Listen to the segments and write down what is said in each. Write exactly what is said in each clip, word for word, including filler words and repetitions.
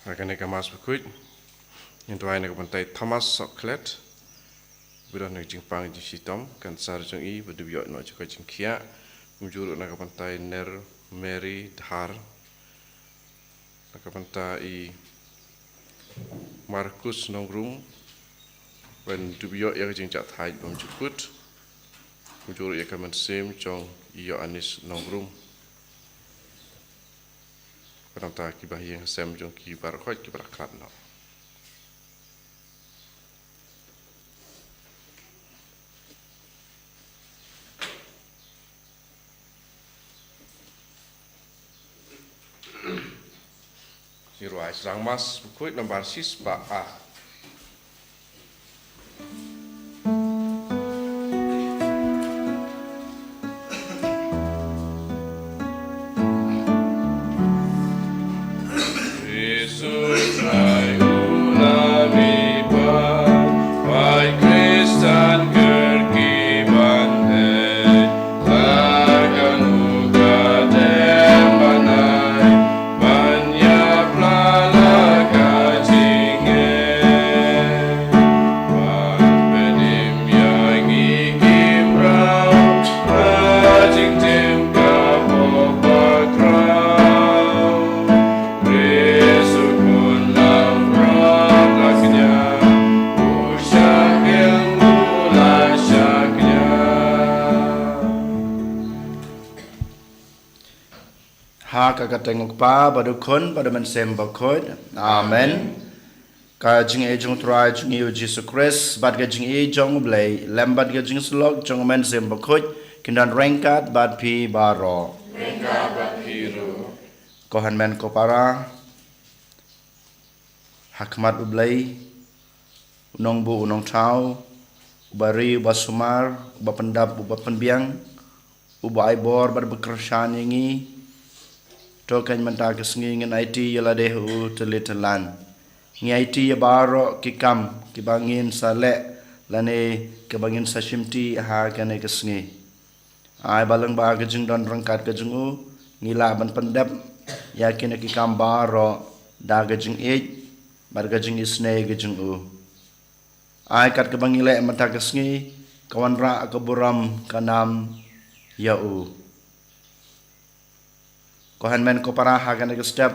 Ha kane ka Mass bakhuid, ngin duwai na ka bynta i Thomas Sohkhlet, ba don ha ka jingpang jingshitom, cancer jong i, ba dep ïoh noh jingkoit jingkhiah, kumjuh ruh na ka bynta i Ner Mary Dhar, na ka bynta i Markus Nongrum, ban dep ïoh ïa ka jingjahthait bymjukut, kumjuh ruh ïa ka mynsiem jong i Ïoannis Nongrum. Khamtam ki bahaïing hasem jong ki baroh khoit ki ba la khlad noh. Ngi ruwai sdang Mass bakhuid nambar shispah ar. Ha ka kyrteng u Kpa, bad u Khun, bad u Mynsiem Bakhuid. Amen. Ka jingïeit jong u Trai jong ngi u Jisu Khrist, bad ka jingïeit jong u Blei, lem bad ka jingsyllok jong u Mynsiem Bakhuid, kin don ryngkat bad phi baroh. Ryngkat bad phi ruh. Ko hynmen ko para, ha khmat u Blei, u nongbuh u nongthaw, uba ri uba sumar, uba pyndap uba pynbiang, uba ai bor bad uba kyrshan ïa ngi. To kane mynta ka sngi ngin aiti ïa lade ha u tylli tyllan. Ngi aiti ïa baroh ki kam kiba ngin sa leh lane kiba ngin sa shimti ha kane ka sngi. Ai ba lyngba ka jingdon ryngkat ka jong u, ngi lah ban pyndep ïa kine ki kam baroh da ka jingïeit bad ka jingisynei ka jong u. Ai kat kaba ngi leh mynta ka sngi, ka wanrah ka burom ka nam ïa u. Ko hynmen ko para, ha kane ka step,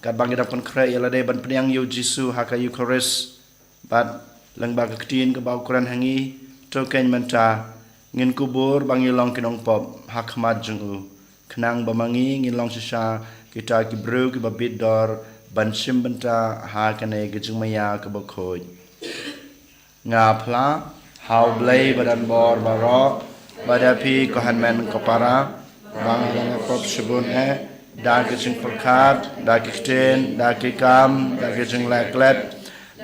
katba ngi dang pynkhreh ïa lade ban pdiang ïa u Jisu ha ka Eukharist, bad lyngba ka ktien kaba u kren ha ngi, to kane mynta, ngin kubur ba ngi long ki nongpop ha khmat jong u. Khnang ba ma ngi ngin long shisha kita ki briew kiba bit dor ban shim bynta ha kane ka jingmaïa kaba khuid. Nga phla ha u Blei ba don bor baroh, bad ïa phi ko hynmen ko para, ba nga la pop shibun eh, da ka jingpyrkhat, da ka ktien, da ka kam, da ka jingleh klet,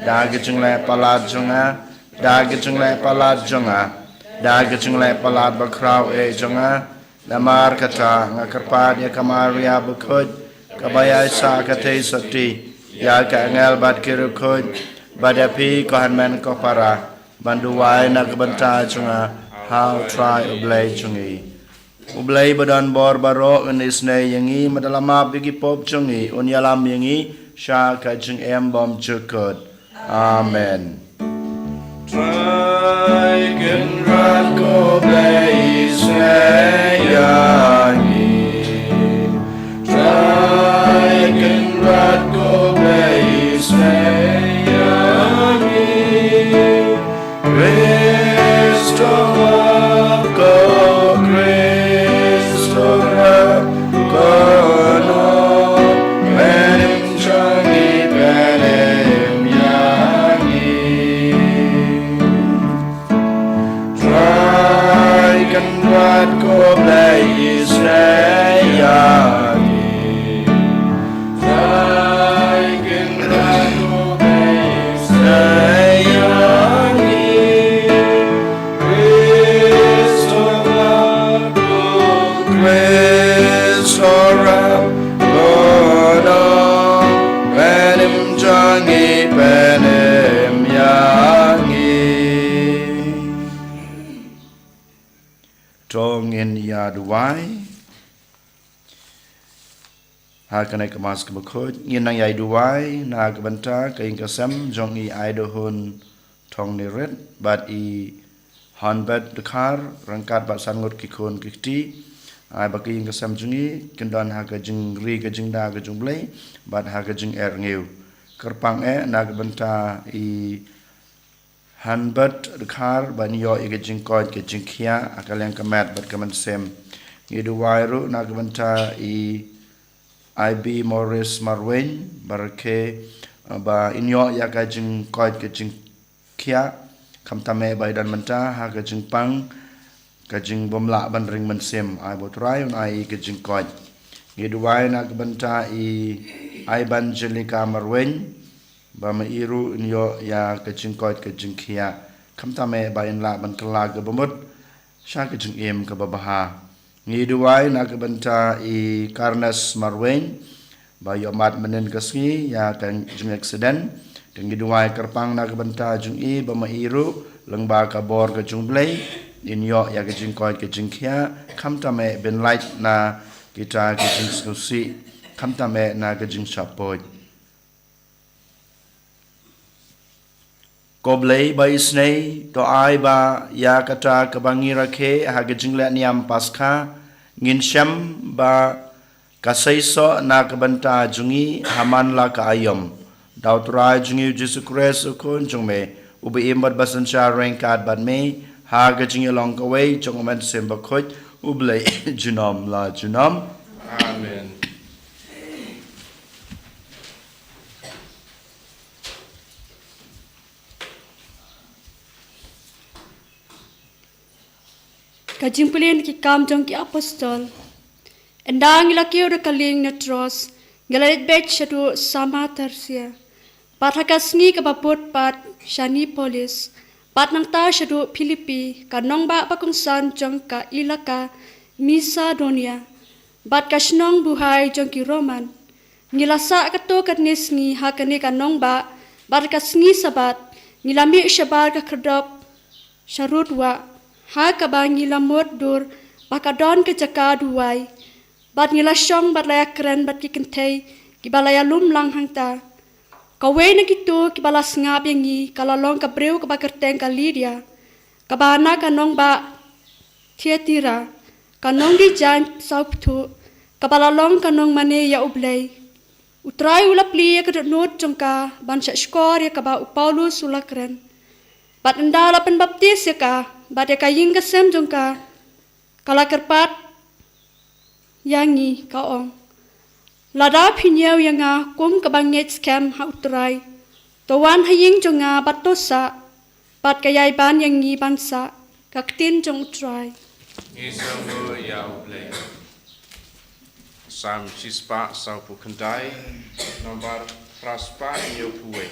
da ka jingleh palat jong nga, da ka jingleh palat jong nga, da ka jingleh palat bakhraw eh jong nga, Namar kata nga kyrpad ïa ka Maria bakhuid, kaba ïaisah ka theisotti, ïa ka angel bad ki riewkhuid, bad ïa phi ko hynmen ko para, ban duwai na ka bynta jong nga ha u Trai u Blei jong ngi. U Blei ba don bor baroh un isynei ïa ngi, bad da la map ïa ki pop jong ngi, un ïalam ïa ngi sha ka jingim bymjukut. Amen. Trai Kynrad ko Blei isynei ïa ngi. Trai Kynrad ko Blei isynei ïa ngi. Khrist to ap ko, Khrist to rap ko, Nongpynim jong ngi pynim ïa ngi. Trai Kynrad ko Blei isynei ïa ngi. Trai Kynrad ko Blei isynei ïa ngi. Khrist to ap ko, Khrist to rap ko, Nongpynim jong ngi pynim ïa ngi. To ngin ïa duwai. Ha kane ka Mass kaba khuid ngin nang ïai duwai na ka bynta ka ïing ka sem jong i Aidahun Thongnirit bad i Hanbet Dkhar, ryngkat bad san ngut ki khun ki kti. Ai ba ka ïing ka sem jong i kin don ha ka jingri ka jingda ka jong U Blei bad ha ka jingerngiw. Kyrpang eh na ka bynta i Hanbet Dkhar ba in ïoh ïa ka jingkoit ka jingkhiah ha ka liang ka met bad ka mynsiem. Ngi duwai ruh na ka bynta i I B Morris Marwein Barakhe, ba in ïoh ïa ka jingkoit ka jingkhiah, khamtam eh ba i don mynta ha ka jingpang ka jingbymlah ban ring mynsiem. Ai ba U Trai un ai ka jingkoit. Ngi duwai na ka bynta i Evangelika Marwein ba ma i ruh in ïoh ïa ka jingkoit ka jingkhiah, khamtam eh ba in lah ban kylla ka bamut sha ka jingim kaba bha. Ngi duwai na ka bynta i Karnes Marwein ba ïoh mad mynnin ka sngi ïa ka jingaccident. Te ngi duwai kyrpang na ka bynta jong i ba ma i ruh lyngba ka bor ka jong U Blei in ïoh ïa ka jingkoit ka jingkhiah, khamtam eh ban lait na kita ki jingsngewsih, khamtam eh na ka jingshah poi. Ko Blei ba isynei, to ai ba ïa kata kaba ngi rakhe ha ka jingleh niam Paskha ngin shem ba ka seisoh na ka bynta jong ngi ha man la ka aïom. Da U Trai jong ngi U Jisu Khrist U Khun jong me, uba im bad ba synshar ryngkat bad me ha ka jingïalong kawei jong U Mynsiem Bakhuid, U Blei junom la junom. Amen. Ka jingpule na ki Kam jong ki Apostol. Ynda ngi la kiew da ka lieng na Troas, ngi la leit beit shaduh Samothracia. Bad ha ka sngi kaba bud pat sha Neapolis, bad nangta shaduh Philippi, ka nongbah bakongsan jong ka ilaka Masedonia, bad ka shnong buhai jong ki Roman. Ngi la sah katto katne sngi ha kane ka nongbah, bad ha ka sngi Sabbath ngi la mih shabar ka khyrdop sha Rhodes, ha kaba ngi la mutdur ba ka don ka jaka duwai. Bad ngi la shong bad la ïakren bad ki kynthei kiba la ïalum lang hangta. Kawei na kito kiba la sngap ïa ngi ka la long ka briew kaba kyrteng ka Lydia, kaba na ka nongbah Thyatira, ka nongdie jaiñ sawpthuh, kaba la long ka nongmane ïa U Blei. U Trai u la plie ïa ka dohnud jong ka ban shahshkor ïa kaba u Paulus u la kren. Bad ynda la pynbaptis ïa ka bad ïa ka ïing ka sem jong ka, ka la kyrpad ïa ngi, ka ong, "Lada phi ñiew ïa nga kum kaba ngeit skhem ha U Trai, to wan ha ïing jong nga bad to sah." Bad ka ïai ban ïa ngi ban sah. Ka ktien jong U Trai. Ngi sngewbha ïa U Blei. Salm shispah sawphew khyndai, nombar phra spah hynñiewphew wei.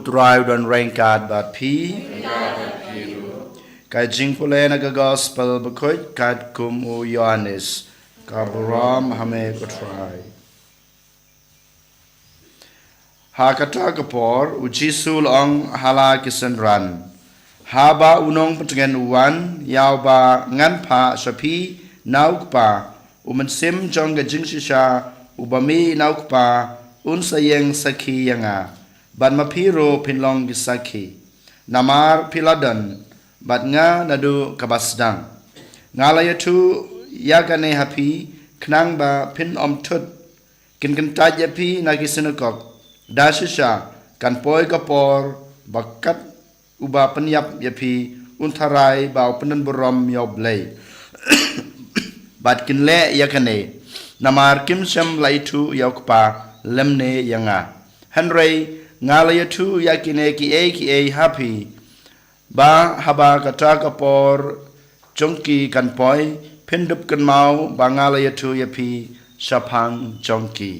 Trai u don ryngkat bad phi. Ka jingpule na ka gospel bakhuid katkum u Ïoannis. Ka burom ha me ko Trai. Ha kata ka por, u Jisu u la ong ha la ki synran: Haba u nongpyntngen u wan, ïa uba ngan phah sha phi na u Kpa, u Mynsiem jong ka jingshisha uba mih na u Kpa, un sa ïeng sakhi ïa nga. Bad ma phi ruh phin long ki sakhi, namar phi la don bad nga naduh kaba sdang. Nga la ïathuh ïa kane ha phi, khnang ba phin ym thut. Kin kyntait ïa phi na ki synagog. Da shisha kan poi ka por ba kat uba pynïap ïa phi un tharai ba u pyndonburom ïa U Blei. Bad kin leh ïa kane, namar kim shym la ithuh ïa u Kpa lymne ïa nga. Hynrei nga la ïathuh ïa kine kiei kiei ha phi, ba haba kata ka por jong ki kan poi, phin dup kynmaw ba nga la ïathuh ïa phi shaphang jong ki.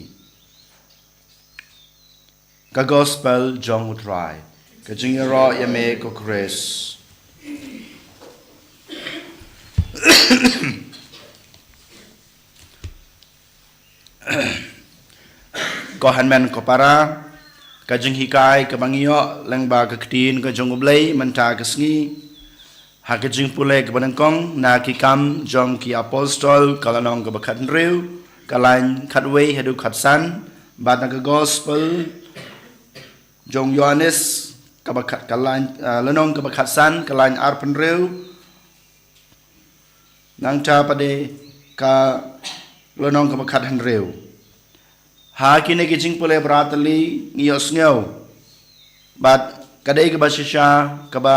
Ka gospel jong U Trai. Ka jingïaroh ïa me ko Khrist. Ko hynmen ko para, ka jinghikai kaba ngi ïoh lyngba ka ktien ka jong U Blei mynta ka sngi, ha ka jingpule kaba nyngkong na Ki Kam jong ki Apostol, ka lynnong kaba khathynriew, ka lain khatwei haduh khatsan, bad na ka gospel jong u Ïoannis, kaba khat, ka lain, ah, lynnong kaba khatsan, ka lain arphew hynriew, nangta pat de ka lynnong kaba khathynriew. Ha kine ki jingpule bratali ngi ïohsngew bad ka dei kaba shisha, kaba,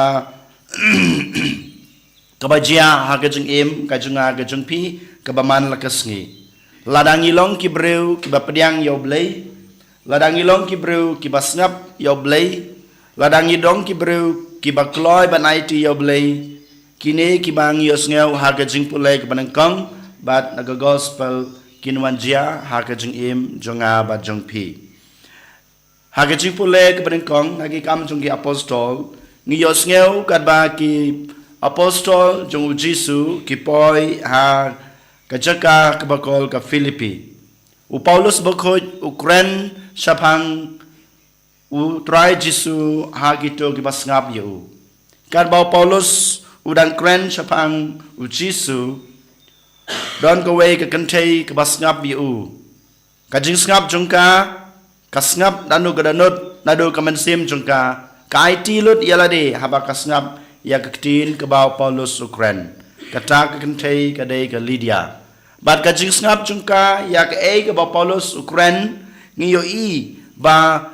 kaba jia ha ka jingim ka jong nga ka jong phi, kaba man la ka sngi. Lada ngi long ki briew kiba pdiang ïa U Blei, lada ngi long ki briew kiba sngap ïa U Blei, lada ngi long ki briew kiba kloi ban aiti ïa U Blei, kine kiba ngi ïohsngew ha ka jingpule kaba nyngkong bad na ka gospel kin wan jia ha ka jingim jong nga bad jong phi. Ha ka jingpule kaba nyngkong na Ki Kam jong ki Apostol, ngi ïohsngew katba ki apostol jong u Jisu ki poi ha ka jaka kaba kol ka Philippi. U Paulus bakhuid u kren shaphang U Trai Jisu ha kito kiba sngap ïa u. Katba u Paulus u dang kren shaphang u Jisu, don kawei ka kynthei kaba sngap ïa u. Ka jingsngap jong ka, ka sngap naduh ka dohnud, naduh ka mynsiem jong ka, ka aiti lut ïa lade haba ka sngap ïa ka ktien kaba u Paulus u kren. Kata ka kynthei ka dei ka Lydia. Bad ka jingsngap jong ka ïa kaei kaba u Paulus u kren, ngi ïohi ba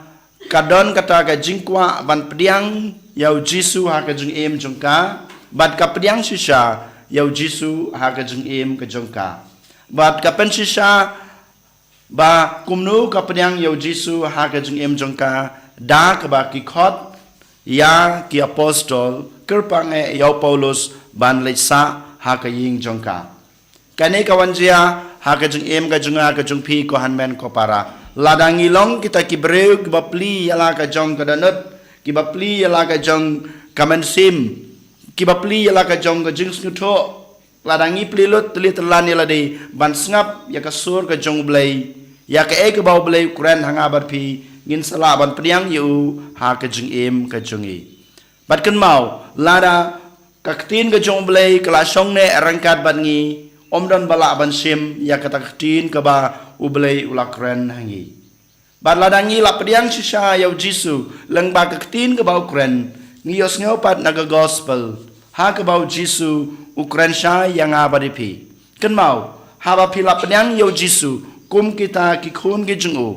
ka don kata ka jingkwah ban pdiang ïa u Jisu ha ka jingim jong ka, bad ka pdiang shisha ïa u Jisu ha ka jingim ka jong ka. Bad ka pynshisha ba kumno ka pdiang ïa u Jisu ha ka jingim jong ka, da kaba ki khot ïa ki apostol, kyrpang eh ïa u Paulus ban leit sah ha ka ïing jong ka. Kane ka wan jia ha ka jingim ka jong nga ka jong phi ko hynmen ko para. Lada ngi long kita ki briew kiba plie ïa la ka jong ka dohnud, kiba plie ïa la ka jong ka mynsiem, kiba plie ïa la ka jong ka jingsngewthuh, lada ngi plie lut tylli tyllan ïa lade ban sngap ïa ka sur ka jong U Blei, ïa kaei kaba U Blei u kren ha nga bad phi, ngin sa lah ban pdiang ïa u ha ka jingim ka jong ngi. Bad kynmaw, lada ka ktien ka jong U Blei ka la shong neh ryngkat bad ngi, ym don ba lah ban shim ïa kata ka ktien kaba U Blei u la kren ha ngi. Bad lada ngi la pdiang shisha ïa u Jisu lyngba ka ktien kaba u kren, ngi ïohsngew pat na ka gospel ha kaba u Jisu u kren shai ïa nga bad ïa phi. Kynmaw, haba phi la pdiang ïa u Jisu kum kita ki khun ki jong u,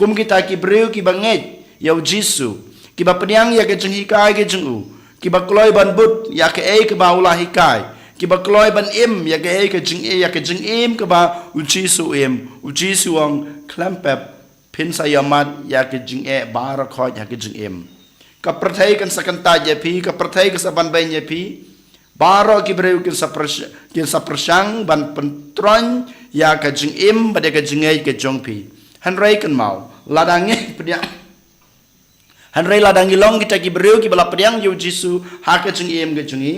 kum kita ki briew kiba ngeit ïa u Jisu, kiba pdiang ïa ka jinghikai ka jong u, kiba kloi ban bud ïa kaei kaba u la hikai, kiba kloi ban im ïa kaei ka jing, ïa ka jingim kaba u Jisu u im, u Jisu u ong, khlem pep phin sa ïohmad ïa ka jingeh baroh khoit ha ka jingim. Ka pyrthei kan sa kyntait ïa phi, ka pyrthei kan sa banbeiñ ïa phi. Baroh ki briew kin sa pyrsh-, kin sa pyrshang ban pyntroiñ ïa ka jingim bad ïa ka jingngeit ka jong phi. Hynrei kynmaw, lada ngi pdiang, Hynrei lada ngi long kita ki briew kiba la pdiang ïa u Jisu ha ka jingim ka jong ngi,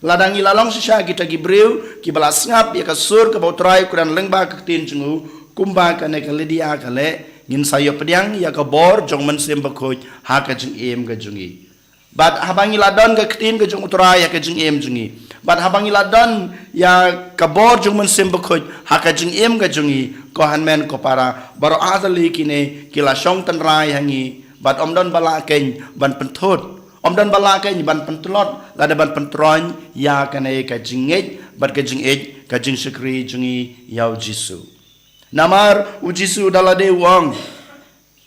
lada ngi la long shisha kita ki briew kiba la sngap ïa ka sur kaba u Trai u kren lyngba ka ktien jong u, kumba kane ka Lydia ka leh, ngin sa ïoh pdiang ïa ka bor jong u Mynsiem Bakhuid ha ka jingim ka jong ngi. Bad haba ngi la don ka ktien ka jong u Trai ha ka jingim jong ngi, bad haba ngi la don ïa ka bor jong u Mynsiem Bakhuid ha ka jingim ka jong ngi, ko hynmen ko para, baroh artylli kine ki la shong tynrai ha ngi, bad ym don ba lah keiñ ban pynthut, ym don ba lah keiñ ban pyntlot lada ban pyntroiñ ïa kane ka jingngeit bad ka jingïeit, ka jingshakri jong ngi ïa u Jisu. Namar u Jisu da lade u ong,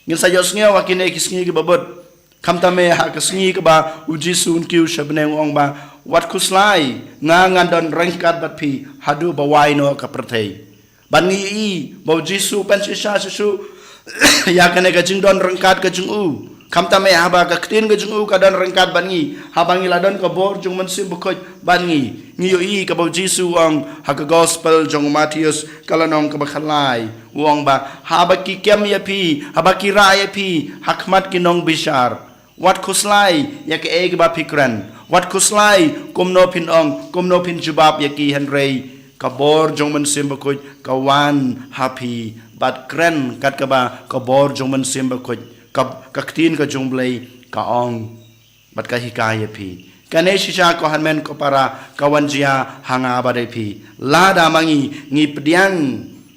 ngin sa ïohsngew ha kine ki sngi kiba bud. Khamtam eh ha ka sngi kaba u Jisu un kiew sha bneng u ong ba, wat khuslai, nga ngan don ryngkat bad phi haduh ba wai noh ka pyrthei. Bad ngi ïohi ba u Jisu u pynshisha shisha ïa kane ka jingdon ryngkat ka jong u. Khamtam eh haba ka ktien ka jong u ka don ryngkat bad ngi, haba ngi la don ka bor jong u Mynsiem Bakhuid bad ngi. Ngi ïohi kaba u Jisu u ong ha ka gospel jong u Mathaios ka lynnong kaba khatlai, u ong ba, haba ki kem ïa phi, haba ki rah ïa phi ha khmat ki nongbishar, wat khuslai ïa kaei kaba phi kren. Wat khuslai kumno phin ong, kumno phin jubab ïa ki, hynrei ka bor jong u Mynsiem Bakhuid ka wan ha phi, bad kren kat kaba ka bor jong u Mynsiem Bakhuid, ka, ka ktien ka jong u Blei ka ong bad ka hikai ïa phi. Kane shisha ko hynmen ko para ka wan jia ha nga bad ha phi. Lada ma ngi ngi pdiang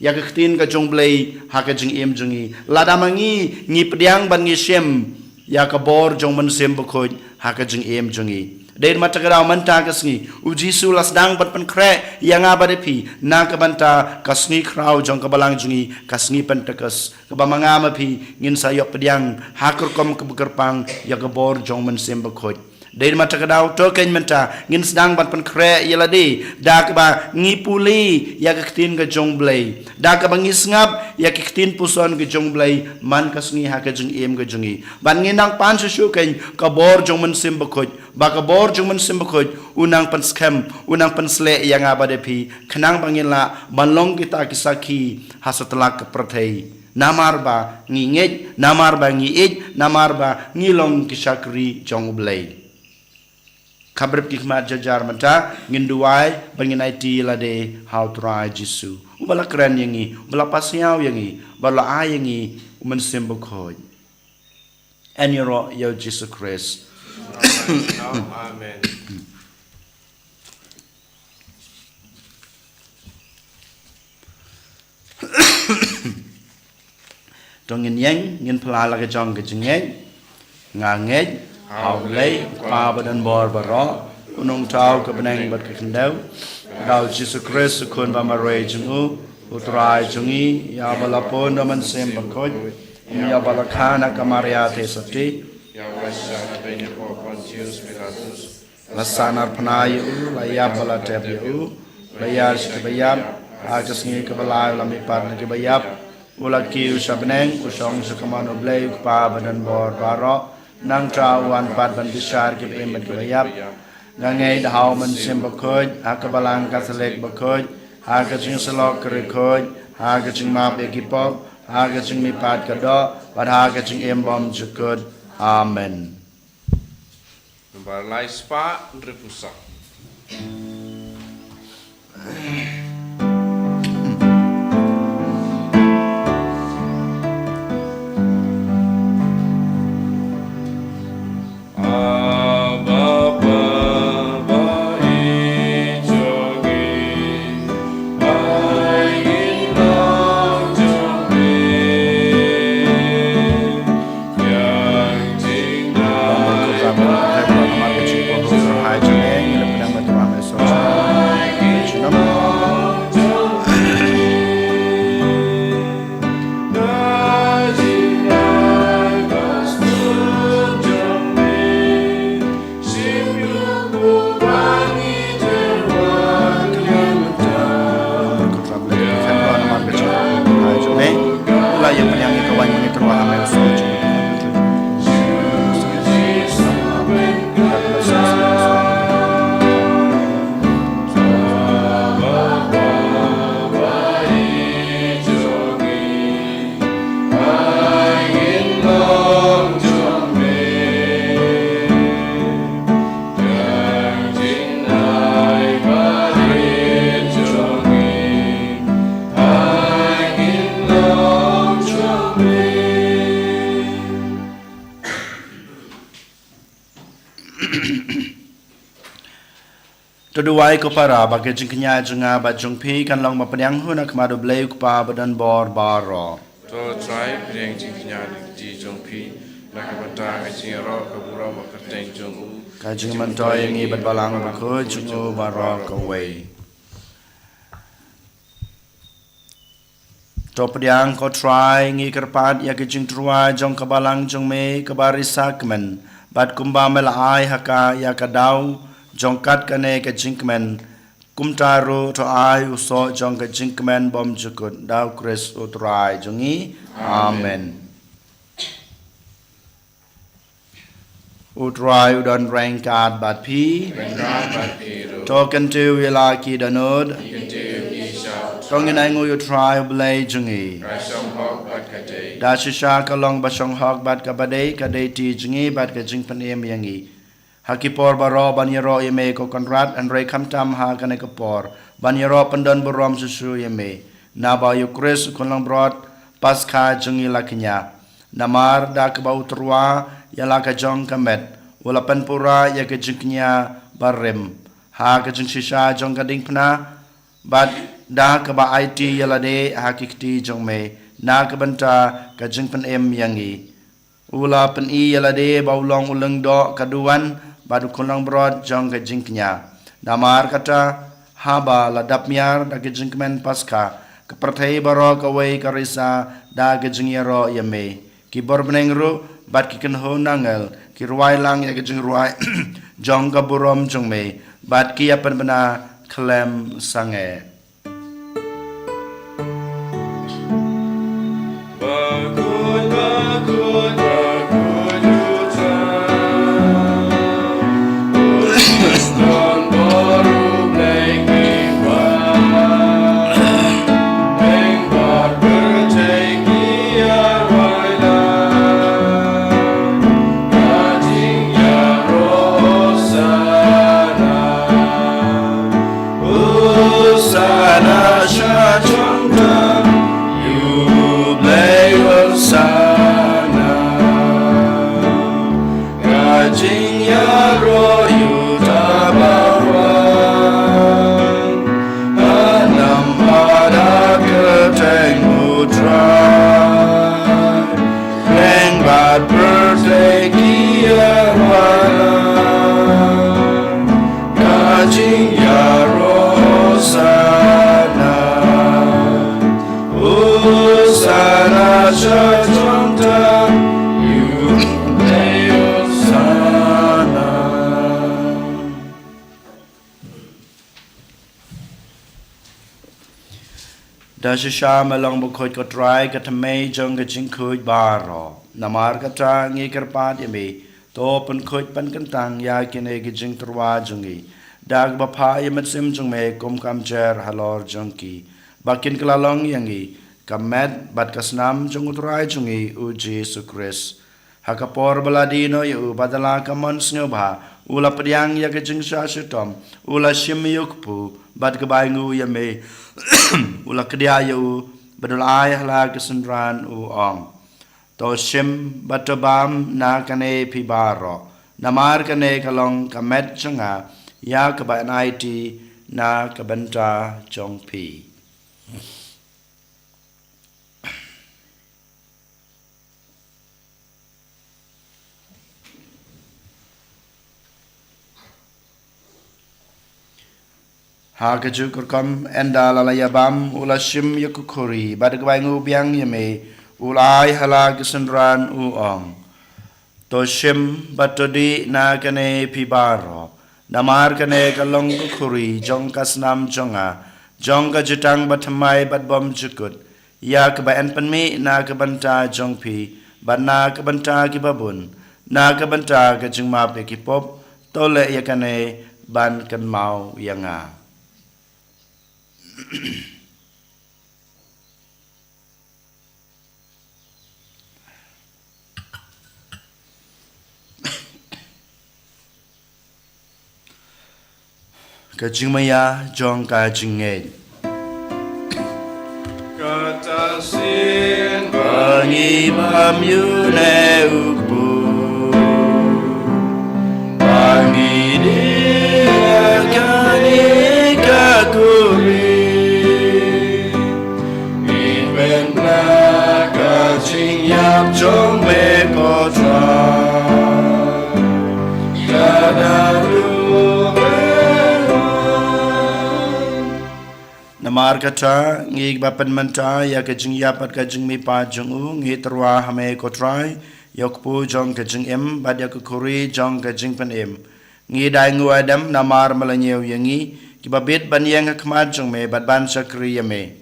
ïa ka ktien ka jong u Blei ha ka jingim jong ngi, lada ma ngi ngi pdiang bad ngi shim ïa ka bor jong u Mynsiem Bakhuid ha ka jingim jong ngi, dei namar kata ka daw mynta ka sngi u Jisu u la sdang ban pynkhreh ïa nga bad ha phi na ka bynta ka sngi khraw jong ka balang jong ngi, ka sngi Pentekost, kaba ma nga ma phi ngin sa ïoh pdiang ha ka rukom kaba kyrpang ïa ka bor jong u Mynsiem Bakhuid. Dei namar kata ka daw to keiñ mynta ngin sdang ban pynkhreh ïa lade da kaba ngi pule ïa ka ktien ka jong u Blei, da kaba ngi sngap ïa ka ktien puson ka jong u Blei man ka sngi ha ka jingim ka jong ngi. Bad ngin nang pan shuh shuh keiñ ka bor jong u Mynsiem Bakhuid, ba ka bor jong u Mynsiem Bakhuid un nang pynskhem, un nang pynsleh ïa nga bad ha phi, khnang ba ngin lah ban long kita ki sakhi ha satlak ka pyrthei. Namar ba ngi ngeit, namar ba ngi ïeit, namar ba ngi long ki shakri jong u Blei. Khabrip ki khmat jar jar mynta, ngin duwai bad ngin aiti lade ha u Trai Jisu, uba la kren ïa ngi, uba la pasiaw ïa ngi, uba la ai ïa ngi u Mynsiem Bakhuid. Yn ïaroh ïa u Jisu Khrist. Amen. To ngin ïeng, ngin phla la ka jong ka jingngeit. Nga ngeit ha u Blei, u Kpa ba don bor baroh, u nongthaw ka bneng bad ka khyndew, bad ha u Jisu Khrist u Khun ba marwei jong u, u Trai jong ngi, ïa ba la pun da u Mynsiem Bakhuid, ïa ba la kha na ka Maria Theisotti, ïa ba la shah ha beiñ hapoh Pontius Pilatus, la sahnarphna ïa u, la ïap bad la tep ïa u, la ïar sha kiba ïap, ha ka sngi kaba lai u la mihpat na kiba ïap, u la kiew sha bneng, u shong sha kamon u Blei u Kpa ba don bor baroh. Nangta u wan pat ban bishar kiba im bad kiba ïap. Nga ngeit ha u Mynsiem Bakhuid, ha ka Balang Katholik bakhuid, ha ka jingïasyllok ka riewkhuid, ha ka jingmap ïa ki pop, ha ka jingmihpat ka doh, bad ha ka jingim bymjukut. Amen. Nambar lai spah hynriewphew saw. To duwai ko para ba ka jingkñia jong nga bad jong phi kan long ba pdiang hun ha khmat U Blei U Kpa ba don bor baroh. To Trai, pdiang jingkñia jong phi na ka bynta ka jingïaroh ka burom bad ka kyrteng jong u. Ka jingmyntoi ïa ngi bad Balang Bakhuid jong u baroh kawei. To pdiang ko Trai, ngi kyrpad ïa ka jingtyrwa jong ka Balang jong me kaba risa kmen, bad kumba me la ai ha ka ïa ka daw jong kat kane ka jingkmen, kumta ruh to ai u soh jong ka jingkmen bymjukut, da U Khrist U Trai jong ngi. Amen. Amen. U Trai u don ryngkat bad phi. Ryngkat bad phi ruh. To kyntiew ïa la ki dohnud. Ngi kyntiew ïa phi sha U Trai. To ngin ainguh ïa U Trai U Blei jong ngi. Ka shong hok bad ka dei. Da shisha ka long ba shong hok bad kaba dei, ka dei ti jong ngi bad ka jingpynim ïa ngi. Ha ki por baroh ban ïaroh ïa me ko Kynrad, hynrei khamtam ha kane ka por ban ïaroh pyndonburom shuh shuh ïa me, naba ïa U Khrist u khun langbrot Paskha jong ngi la kñia. Namar da kaba u tyrwa ïa la ka jong ka met, u la pynpura ïa ka jingkñia barim ha ka jingshisha jong ka diengphna, bad da kaba aiti ïa lade ha ki kti jong me na ka bynta ka jingpynim ïa ngi, u la pyni ïa lade ba u long u lyngdoh ka duwan bad u khun langbrot jong ka jingkñia. Namar kata, haba la dap miar da ka jingkmen Paskha, ka pyrthei baroh kawei ka risa da ka jingïaroh ïa me. Ki bor bneng ruh bad ki kynhun angel ki rwai lang ïa ka jingrwai jong ka burom jong me, bad ki ïa pynbna khlem sangeh. Hosanna, sha jong ka ïing U Blei, Hosanna. Ka jingïaroh ïa uta ba wan, ha namar ka kyrteng U Trai. Khleng bad pyrthei ki ïa wan, ka jingïaroh Hosanna. Hosanna, sha jong ka ïing U Blei, Hosanna. Da shisha me long bakhuid ko Trai, ka thymmei jong ka jingkhuid baroh. Namar kata ngi kyrpad ïa me, to pynkhuid pynkyntang ïa kine ki jingtyrwa jong ngi da kaba phah ïa ka mynsiem jong me kum ka mjer halor jong ki, ba kin kylla long ïa ngi ka met bad ka snam jong U Trai jong ngi U Jisu Khrist. Ha ka por ba la die noh ïa u bad da la ka mon sngewbha, u la pdiang ïa ka jingshah shitom, u la shim ïa u kpu, bad kaba ainguh ïa me, u la kdiah ïa u bad u la ai ha la ka synran, u ong: To shim bad to bam na kane phi baroh, namar kane ka long ka met jong nga, ïa kaba yn aiti na ka bynta jong phi. Ha kajuh ka rukom, ynda la la ïa bam, u la shim ïa ka khuri, bad kaba ainguh biang ïa me, u la ai ha la ka synran, u ong: To shim bad to dih na kane phi baroh, namar kane ka long ka khuri jong ka snam jong nga, jong ka jutang bathymmai bad bymjukut, ïa kaba yn pynmih na ka bynta jong phi bad na ka bynta kiba bun, na ka bynta ka jingmap ïa ki pop. To leh ïa kane ban kynmaw ïa nga. Ka jingmaïa jong ka jingngeit. Kata shisien ba ngi bam ïa une u kpu, ba ngi dih ïa kane Namar kata, ngi ba pynmynta ïa ka jingïap bad ka jingmihpat jong u, ngi tyrwa ha me ko Trai, ïa u kpu jong ka jingim, bad ïa ka khuri jong ka jingpynim. Ngi dei ngi wadam namar me la ñiew ïa ngi, kiba bit ban ïeng ha khmat jong me, bad ban shakri ïa me.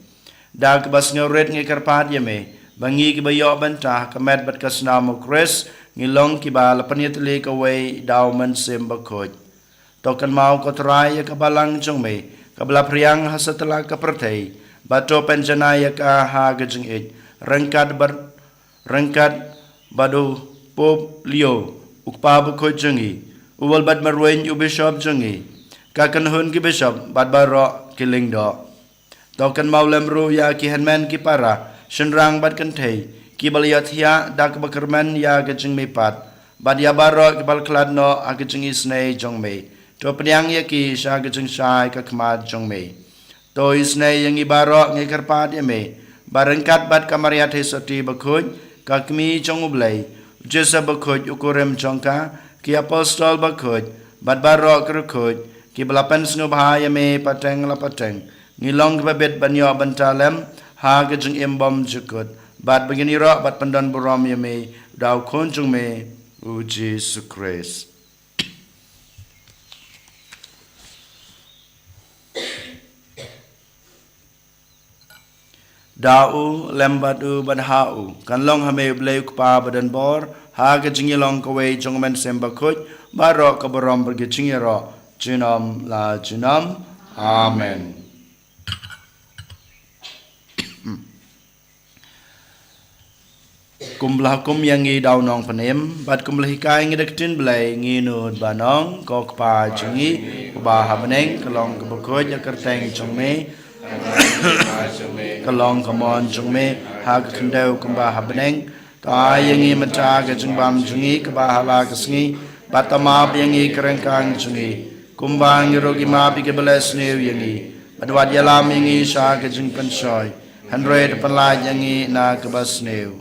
Da kaba sngewrit ngi kyrpad ïa me, ba ngi kiba ïoh bynta ha ka met bad ka snam u Khrist, ngi long kiba la pynïatylli kawei da u Mynsiem Bakhuid. To kynmaw ko Trai ïa ka balang jong me, kaba la phriang ha satlak ka pyrthei, bad to pynjanai ïa ka ha ka jingïeit, ryngkat bad, ryngkat bad u Pope Leo, u kpa bakhuid jong ngi, u Wilbert Marwein u bishop jong ngi, ka kynhun ki bishop, bad baroh ki lyngdoh. To kynmaw lem ruh ïa ki hynmen ki para, shynrang bad kynthei, kiba la ïohthiah da kaba kyrmen ïa ka jingmihpat, bad ïa baroh kiba la khlad noh ha ka jingisynei jong me. To pdiang ïa ki sha ka jingshai ka khmat jong me. To isynei ïa ngi baroh ngi kyrpad ïa me, ba ryngkat bad ka Maria Theisotti bakhuid, ka kmie jong u Blei, u Joseph bakhuid u kurim jong ka, ki apostol bakhuid, bad baroh ki riewkhuid, kiba la pynsngewbha ïa me pateng la pateng, ngi long kiba bit ban ïoh bynta lem, ha ka jingim bymjukut, bad ba ngin ïaroh bad pyndonburom ïa me, da u Khun jong me, u Jisu Khrist. Da u, lem bad u, bad ha u, kan long ha me u Blei u Kpa badonbor, ha ka jingïalong kawei jong u Mynsiem Bakhuid, baroh ka burom bad ka jingïaroh, junom la junom. Amen. Kum ba la hukum ïa ngi da u Nongpynim, bad kum ba la hikai ïa ngi da ka ktien Blei, ngi nud ban ong, ko Kpa jong ngi, uba ha bneng, ka long kaba khuid ïa ka kyrteng jong me, ka long ka mon jong me, ha ka khyndew kumba ha bneng, to ai ïa ngi mynta ka jingbam jong ngi, kaba ha la ka sngi, bad to map ïa ngi ki ryngkang jong ngi, kumba ngi ruh ngi map ïa kiba leh sniew ïa ngi, bad wat ïalam ïa ngi sha ka jingpynshoi, hynrei to pynlait ïa ngi na kaba sniew.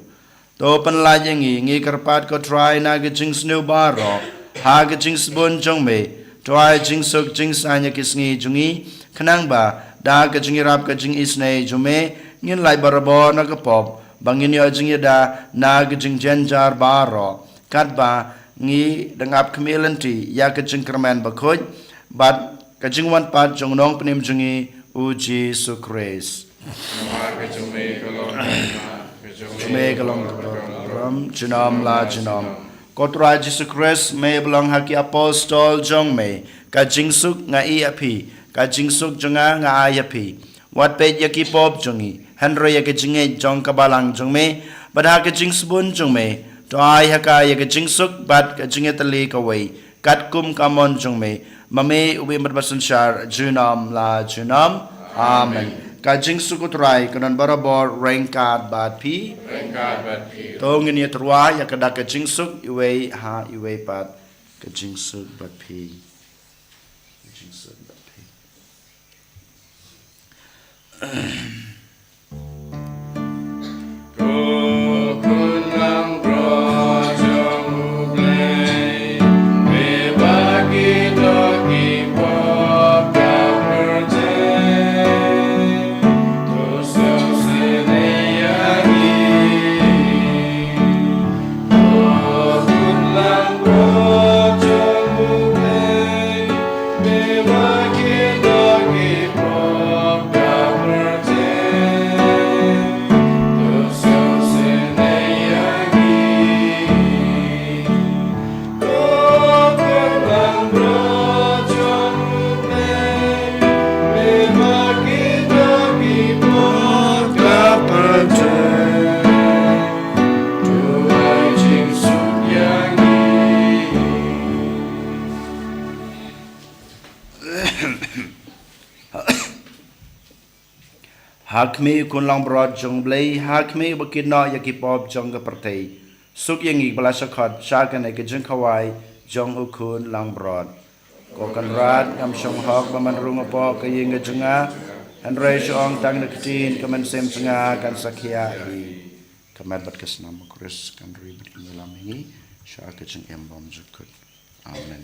To pynlait ïa ngi, ngi kyrpad ko Trai na ka jingsniew baroh, ha ka jingsbun jong me, to ai jingsuk jingsaiñ ïa ki sngi jong ngi, khnang ba, da ka jingïarap ka jingisynei jong me, ngin lait barabor na ka pop, ba ngin ïoh jingïada, na ka jingjynjar baroh, katba, ngi dang ap khmih lynti, ïa ka jingkyrmen bakhuid, bad ka jingwan pat jong u Nongpynim jong ngi, u Jisu Khrist. Namar ka jong me ka long ka jong me ka long ka burom, junom la junom. Ko Trai Jisu Khrist, me ba long ha ki apostol jong me, ka jingsuk nga ai ïa phi, ka jingsuk jong nga nga ai ïa phi. Wat peit ïa ki pop jong ngi, hynrei ïa ka jingngeit jong ka balang jong me, bad ha ka jingsbun jong me, to ai ha ka ïa ka jingsuk bad ka jingïatylli kawei, katkum ka mon jong me, ma me u Blei bad ba synshar, junom la junom. Amen. Ka jingsuk u Trai, kan don barabor, ryngkat bad phi. Ryngkat bad phi. To ngin ïa tyrwa, ïa ka dak ka jingsuk, iwei ha iwei pat. Ka jingsuk bad phi. Ka jingsuk bad phi. Ha khmih u Khun Langbrot jong u Blei, ha khmih uba kit noh ïa ki pop jong ka pyrthei. Suk ïa ngi ba la shah khot, sha kane ka jingkhawai jong u Khun Langbrot. Ko Kynrad, ngam shong hok ba men rung hapoh ka ïing ka jong nga, hynrei shu ong tang da ka ktien ka mynsiem jong nga kan sa khia hi. Ka met bad ka snam u Khrist kan ri bad kan ïalam ïa ngi, sha ka jingim bymjukut. Amen.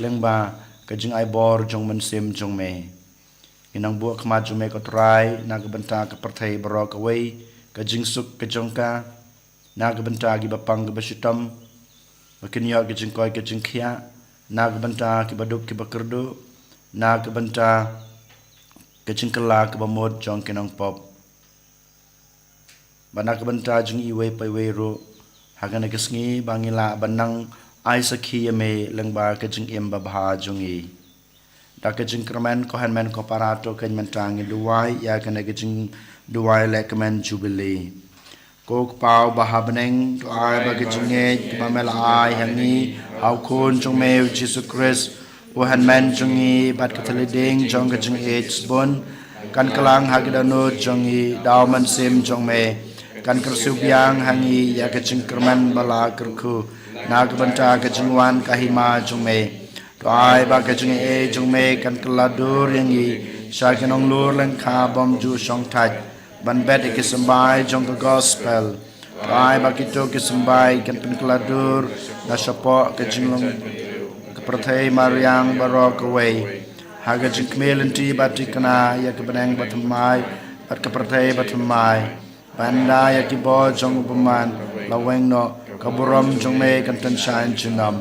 lyngba ka jingai bor jong u Mynsiem jong me. Ngi nang buh khmat jong me ko Trai, na ka bynta ka pyrthei baroh kawei, ka jingsuk ka jong ka, na ka bynta kiba pang kiba shitom, ba kin ïoh ka jingkoit ka jingkhiah, na ka bynta kiba duk kiba kyrduh, na ka bynta ka jingkylla kaba mut jong ki nongpop. Bad na ka bynta jong iwei pa iwei ruh, ha kane ka sngi ba ngi lah ban nang ai sakhi ïa me lyngba ka jingim babha jong ngi. Da ka jingkyrmen ko hynmen ko para, to kein mynta ngin duwai ïa kane ka jingduwai lehkmen Jubili. Ko Kpa uba ha bneng, to ai ba ka jingngeit kaba me la ai ha ngi ha u Khun jong me u Jisu Khrist, u hynmen jong ngi, bad ka thylliej ding jong ka jingïeit sbun, kan kylla ha ki dohnud jong ngi da u Mynsiem jong me, kan kyrsiew biang ha ngi ïa ka jingkyrmen ba la kyrkhu na ka bynta ka jingwan ka hima jong me. To ai ba ka jingaiei jong me kan kylla dur ïa ngi sha ki nonglur lyngkha bym ju shongthait ban bet ïa ki symbai jong ka gospel. To ai ba kito ki symbai kan pynkylla dur na shapoh ka jinglong ka pyrthei mariang baroh kawei, ha ka jingkhmih lynti bad thikna ïa ka bneng bathymmai bad ka pyrthei bathymmai. Ban da ïa ki bor jong u bymman la weng noh, ka burom jong me kan tyngshaiñ junom.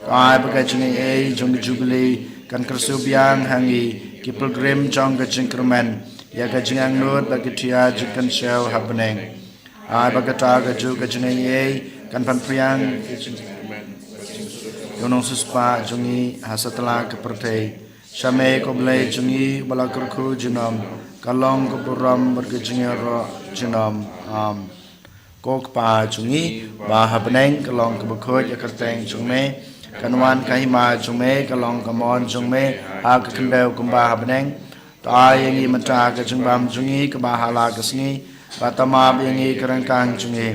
To ai ba ka jingaiei jong ka Jubili kan kyrsiew biang ha ngi ki pilgrim jong ka jingkyrmen ïa ka jingangnud bad ka thiah jingkynshew ha bneng. Ai ba kata ka juh ka jingaiei kan pynphriang ïa u nongsiewspah jong ngi ha satlak ka pyrthei. Sha me ko Blei jong ngi ba la kyrkhu junom, ka long ka burom bad ka jingïaroh junom. Amen. Ko Kpa jong ngi ba ha bneng, ka long kaba khuid ïa ka kyrteng jong me, kan wan ka hima jong me, ka long ka mon jong me ha ka khyndew kumba ha bneng. To ai ïa ngi mynta ka jingbam jong ngi kaba ha la ka sngi, bad to map ïa ngi ka ryngkang jong ngi,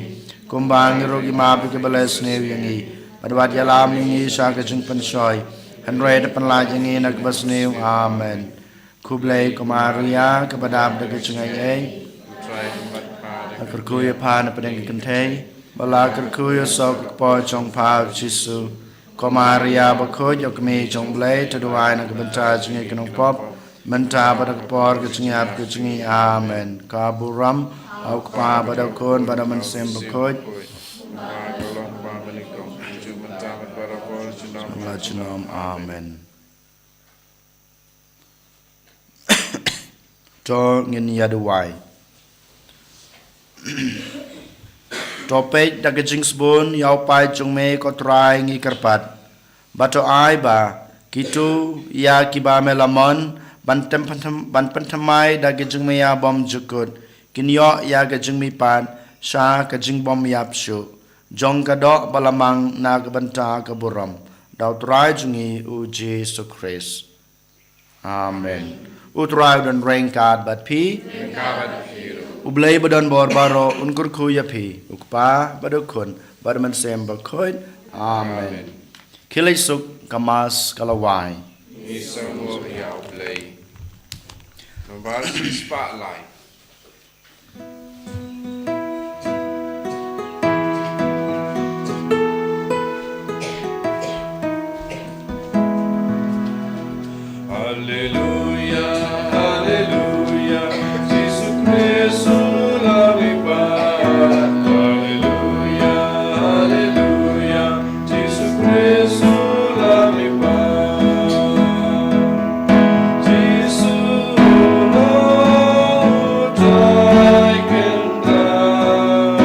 kumba ngi ruh ngi map ïa kiba leh sniew ïa ngi. Bad wat ïalam ïa ngi sha ka jingpynshoi, hynrei to pynlait ïa ngi na kaba sniew. Amen. Khublei ko Maria, kaba dap da ka jingaiei, la kyrkhu ïa pha na pdeng ki kynthei, bad la kyrkhu ïa u soh ka kpoh jong pha u Jisu. Ko Maria bakhuid, ïa u Kmie jong u Blei, to duwai na ka bynta jong ngi ki nongpop, mynta bad ha ka por ka jingïap ka jong ngi. Amen. Ka burom ha u Kpa bad ha u Khun bad ha u Mynsiem Bakhuid. Amen. To ngin ïa duwai. To peit da ka jingsbun ïa u paid jong me ko Trai, ngi kyrpad. Bad to ai ba kito ïa kiba me la mon ban tem pynthem-, ban pynthymmai da ka jingmaïa bymjukut, kin ïoh ïa ka jingmihpat sha ka jingbym ïap shuh jong ka doh ba la mang na ka bynta ka burom da u Trai jong ngi u Jisu Khrist. Amen. U Trai u don ryngkat bad phi. Ryngkat bad phi ruh. U Blei ba don bor baroh un kyrkhu ïa phi. U Kpa bad u Khun bad u Mynsiem Bakhuid. Amen. Amen. Khie leit suk, ka Mass ka la wai. Ngi sngewbha ïa u Blei. Nambar shispah lai. Haleluya, haleluya, Jisu Khrist u la mihpat. Haleluya, haleluya, Jisu Khrist u la mihpat. Jisu u long u Trai Kynrad,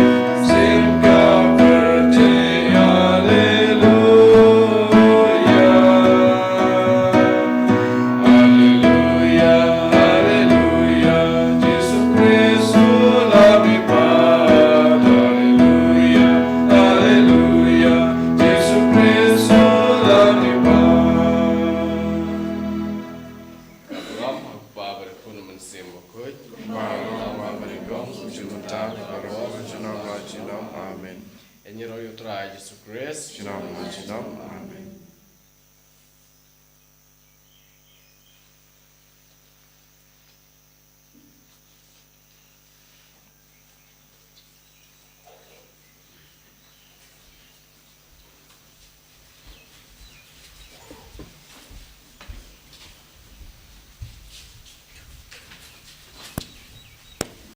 sien ka pyrthei, haleluya. Haleluya, haleluya, Jisu Khrist u la mihpat. Haleluya, haleluya, Jisu Khrist u la mihpat. Ka burom ha u Kpa bad u Khun bad u Mynsiem Bakhuid. Kumba long ha kaba nyngkong, mynta bad baroh junom la junom. Amen. Ïaroh ïa u Trai Jisu Khrist. Junom la junom. Amen.